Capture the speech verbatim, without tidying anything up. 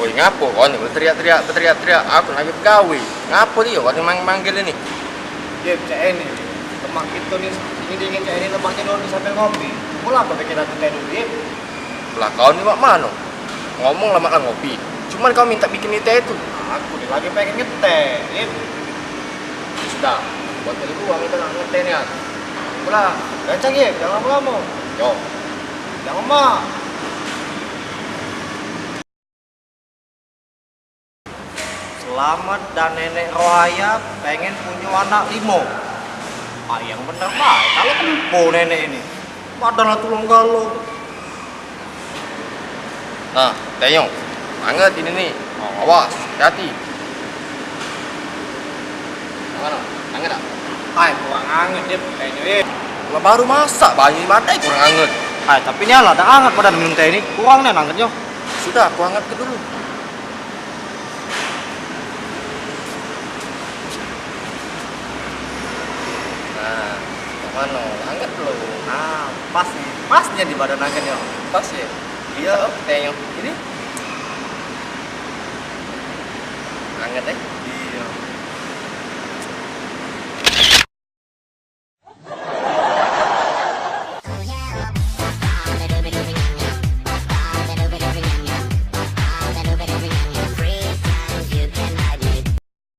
Woi, ngapo kau ni beteriak-teriak, beteriak-teriak? Aku lagi begawe. Ngapo dio kau ni mang-, manggil ini? Dia cak ini. Lemak itu ni, ini dingin cak ini, lemaknya dulu sambil ngopi. Mula apa bikin aku teh dulu, Ip? Lah, kau ni mak mano? Ngomong lemak lah ngopi. Cuman kau minta bikin teh itu. Aku ni lagi pengen ngeteh, Ip. Ya sudah, buat dulu uang itu nak ngeteh ni, ah. Mula, gancang, Ip, jangan lama-lama. Yo. Jangan, Mak. Selamat dan Nenek Rohaya pengen punya anak limo. Ah, yang bener bae, kalau empo nenek ini. Padahal tulang galo. Nah, Teyong, anget ini nih. Oh, awas, hati-hati. Mana? Anget tak? Hai, kurang anget dia, Teyong, eh. Lah, baru masak, banyu mate kurang anget. Hai, tapi ni alah, dah anget pada minum teh ini. Kurang nih angetnya. Sudah, aku anget ke dulu. Nah, mak mano? Anget belum? Nah, pas nih. Pas nih di badan anget ya. Pas ya? Iya. Tengok. Ini? Anget, eh?